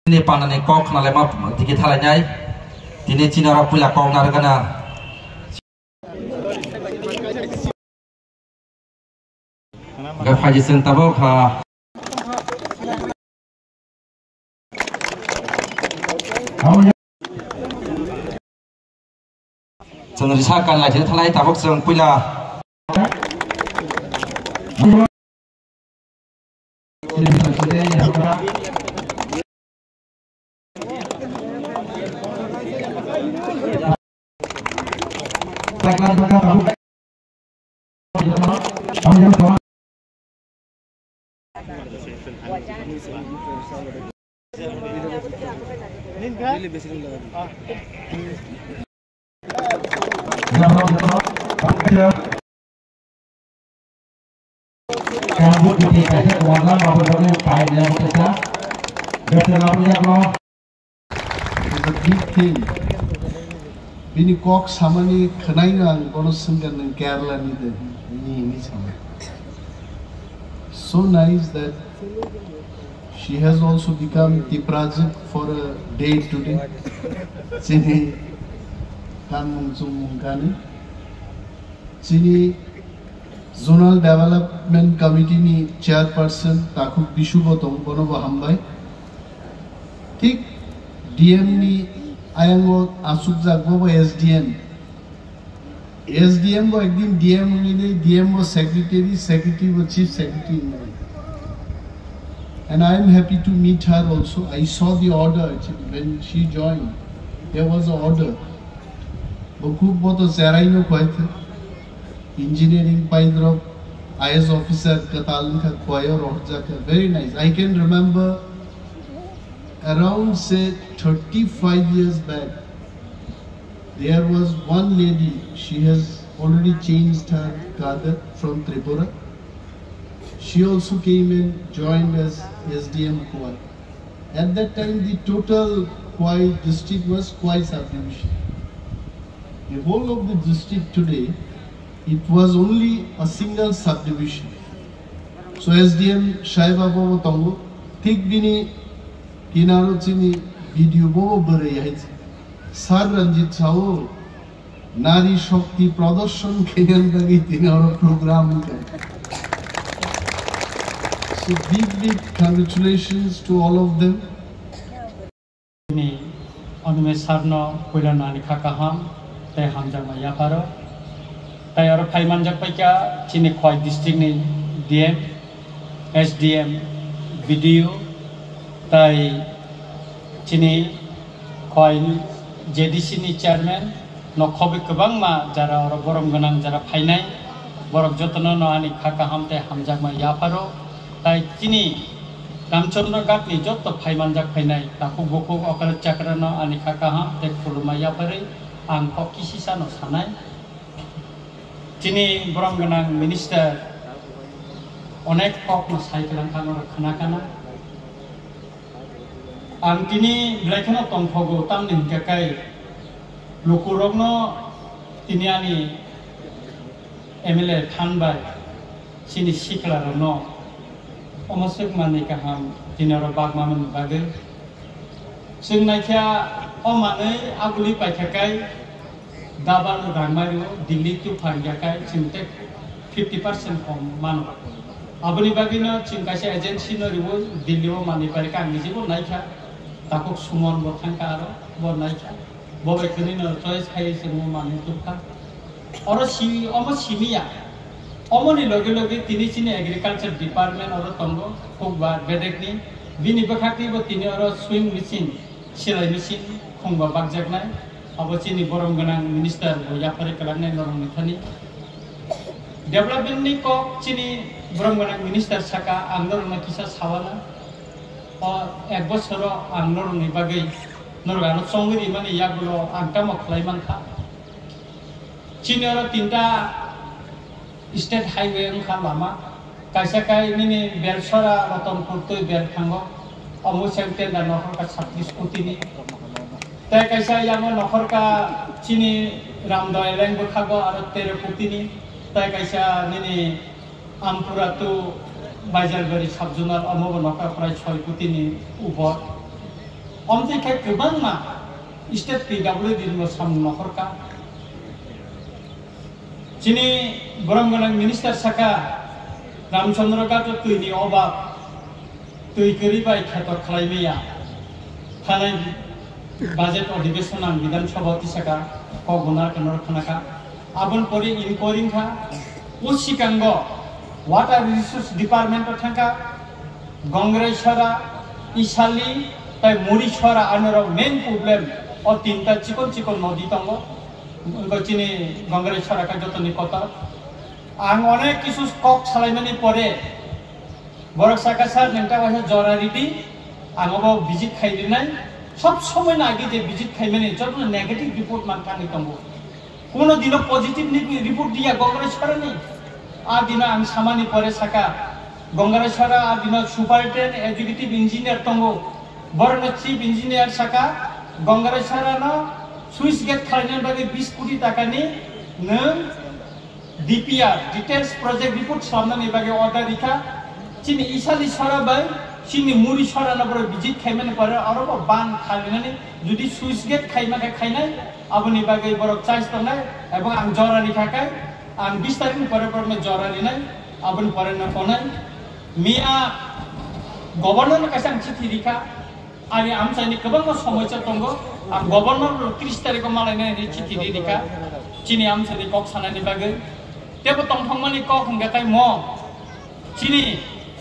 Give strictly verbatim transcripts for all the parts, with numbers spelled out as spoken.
Ni panani kok khna laima tiki thalai nai. Tini chini oro puila kok narwkna. Ga phaji seng tabok ha. Chwng risa kan lai thani thalai tabok chwng puila. It's a big thing. Bini kok samani khwnaino ang bono swngkha, "Nwng Kerala ni de?" Ni hwnwi sama. So nice that she has also become Tiprajwk for a day today. Chini kanmung chumung kani. Chini Zonal Development Committee ni chairperson Takhuk Bisu bo tong, bono bo hambai. Thik D M ni ayango asukjak bo bo S D M. S D M bo ekdin D M wngwi, D M bo secretary, secretary bo chief secretary wngwi. And I am happy to meet her also. I saw the order actually when she joined. There was a order. Bo khub bo to cherai no khwai khe. Engineering paidrop, I A S officer kwtal wngkha, khwai o rohorjak kha. Very nice. I can remember around, say, thirty-five years back, there was one lady, she has already changed her cadre from Tripura. She also came and joined as S D M Khwai. At that time, the total Khwai district was Khwai subdivision. The whole of the district today, it was only a single subdivision. So S D M saiba bo tongo, thik bini kinaro chini B D O bo bwrwi hai, Sir Ranjit sao, Nari Shakti Pradarshon khainani bagwi tini oro program wngkha. So big, big congratulations to all of them. Chini Animesh sir no puila nani kha kaham tei hamjakma yapharo. Tai oro phai manjak paikha chini Khwai district ni D M, S D M, B D O, tai chini Khwai J D C ni chairman, nokhobwi kwbangma jara oro borom gwnang jara phainai, borok jotono no ani kha kaham tei hamjakma yapharo. Tai chini Ramchandra Ghat ni joto phai manjak phainai takhuk bukhuk okra chakra no ani kha kaham tei khulumma yapharwi ang kok kisisa no sanai. Chini borom gwnang minister onek kok no sai kwlang kha, norok khna kana. Ang tini belai kheno tongthogo, tamni hinkhe kai lukurokno tini ani M L A thanbai, chini siklarokno omo swk manwi kaham tini oro bagmani bagwi. Chwng naikha o manwi aguli paikha kai double rang mai rwo, Delhi to phangya kai chwng tei fifty percent kom mano. Aboni bagwino chwng kaisa agency no rwo, Delhi o manwi paikha, ang nijibo naikha, takhuk Suman bo thangkha aro, bo naikha. Bo bai khwnwi no choice khai se mo manwi tubkha. Oro si, omo simiya. Omoni loge loge tini chini agriculture department oro tongo, Kokbar bedekni. Bini bwkhakni bo tini oro sewing machine, silai machine khungba bakjaknai. Abo chini borom gwnang minister bo yapharwi kwlangnai norokni thani. Development ni kok chini borom gwnang minister saka, ang norokno kisa sawana. O ek bosoro ang norokni bagwi, norok ano chongwi rimani yagulo ang tamo khlai mankha. Chini oro tinta state highway wngkha lama. Kaisa kai nini Belsora Ratanpur twi bel thango. Omo seng tender nokhorkha sabbish koti ni. Tei kaisa yango nokhorkha chini Ramdoi leng bwkhago aro tero koti ni. Tei kaisa nini Ampura to Baijalbari sub-zonal, omo bo nokha prai soi koti ni upor. Omtwi khe kwbangma state P W D ni bo samung nokhorkha. Chini borom gwnang minister saka, Ramchandra Ghat o twi ni obab, twi kwrwi bai kheto khlai maya. Thanai budget adhibeshon ang Bidhan Sabha tisaka, kok guna kanor khanaka. Abon pori inquiry kha, o sikango water resource department o thangkha, Gongrai Sara, Isali, tai Muri Sara, anorok main problem o tinta chikon chikon nodi tongo. Wngkha chini Gongrai Sara kha jotoni kotor. Ang onek kisu kok salaimani pore, borok saka, "Sir, nwng ta waisa jora ridi, ang obo visit khai rinai." Sob somoi no agi je visit khaimani, joto negative report man thangwi tongo. Kuno dino positive ni report diya Gongrai Sara ni. A dino ang samani pore saka, Gongrai Sara a dino superintendent executive engineer tongo. Borokno chief engineer saka, Gongrai Sara no switch gate khlainani bagwi bis koti taka ni nwng D P R, details project report slamnani bagwi order rikha. Chini Isali Sara bai chini Muri Sara no borok visit khaimani pore oro bo ban khainani, jodi switch gate khaima khe khainai, aboni bagwi borok chais tongnai, ebong ang jora rikha khe ang bis tarikh ni pore borokno jora rinai, aboni pore no tongnai. Miya governor no kaisa ang chithi rikha, ani amchaini kwbangma somosa tongo, ang governor no tris tarikh o malainai hinwi chithi ri rikha, chini amchaini kok sanani bagwi. Tebo tongthokmani kok hwnkhe tei mo chini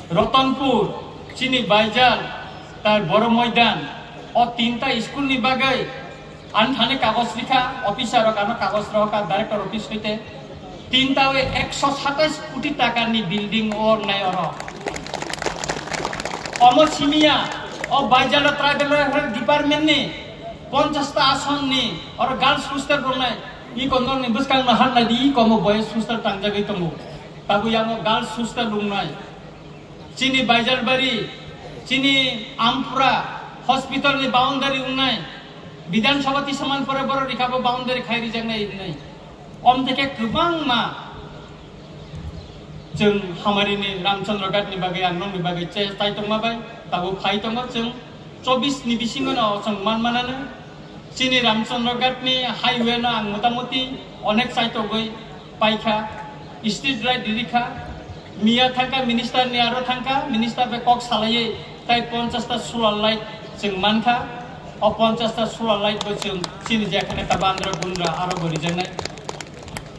Ratanpur, chini Baijal, tai Boro Moidan, o tinta school ni bagwi ang thani kagoj rikha, officer rok ano kagoj rohorkha, director office hoite. Tinta o ekso satais koti taka ni building o nai oro. Omo simiya, o Baijal o tribal welfare department ni ponchash ta ason ni oro girls hostel rok nai. I kondor ni bwskang no hat nai di, i komo boys hostel tangjagwi tongo. Tabuk yango girls hostel rok nai. Chini Baijalbari, chini Ampura hospital ni boundary wngnai, Bidhan Sabha tisaman pore borok rikha bo boundary khai rijaknai wngnai. Om theke kwbangma chwng hamari ni Ramchandra Ghat ni bagwi ang nokni bagwi che tai tongma bai tabuk phai tongo chwng chobbish ni bisingo no chwng man manano. Chini Ramchandra Ghat ni highway no ang motamuti onek chaitogwi paikha, street light rikha, miya thangkha minister ni aro thangkha, minister bai kok salaiwi tai ponchash ta solar light chwng mankha, o ponchash ta solar light bo chwng chini je khane ta bandra gundra aro bo rijaknai.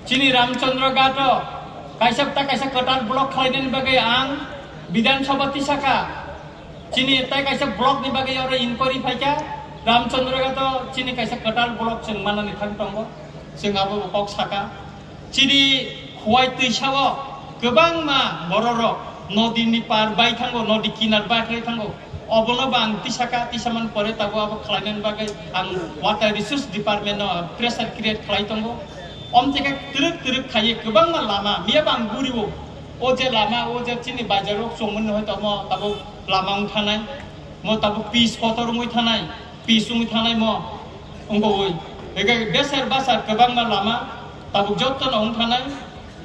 Chini Ramchandra Ghat o kaisa ta kaisa kwtal block khlainani bagwi ang Bidhan Sabha tisakha. Chini tai kaisa block ni bagwi oro inquiry phaikha, Ramchandra Ghat o chini kaisa kwtal block chwng manani thang tongo, chwng abo bo kok saka. Chini Khowai twisa o kwbangma borok rok nodi ni par bai thango, nodi kinar bai khlai thango, obono bo ang tisaka, tisaman pore tabuk abo khlainani bagwi ang water resource department no pressure create khlai tongo. Om theke twrwk twrwk khaiwi kwbangma lama miya bo ang guri o, o je lama, o je chini bajar o chongmani hoi tamo tabuk lama wng thanai, mo tabuk pis kotor wngwi thanai, pis wngwi thanai mo wngwi. Eke beser basar kwbangma lama tabuk jotono wng thanai.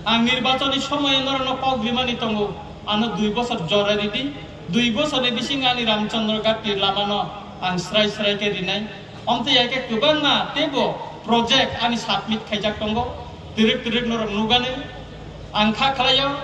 Ang nirbachoni somoyo norokno kok rimani tongo, ano dui bosor jora ridi, dui bosorni bisingo ani Ramchandra Ghat ni lamano ang srai srai khe rinai. Omtwi hai khe kwbangma teibo project ani submit khaijak tongo, twrwk twrwk norok nugani. Ang kha khlaio,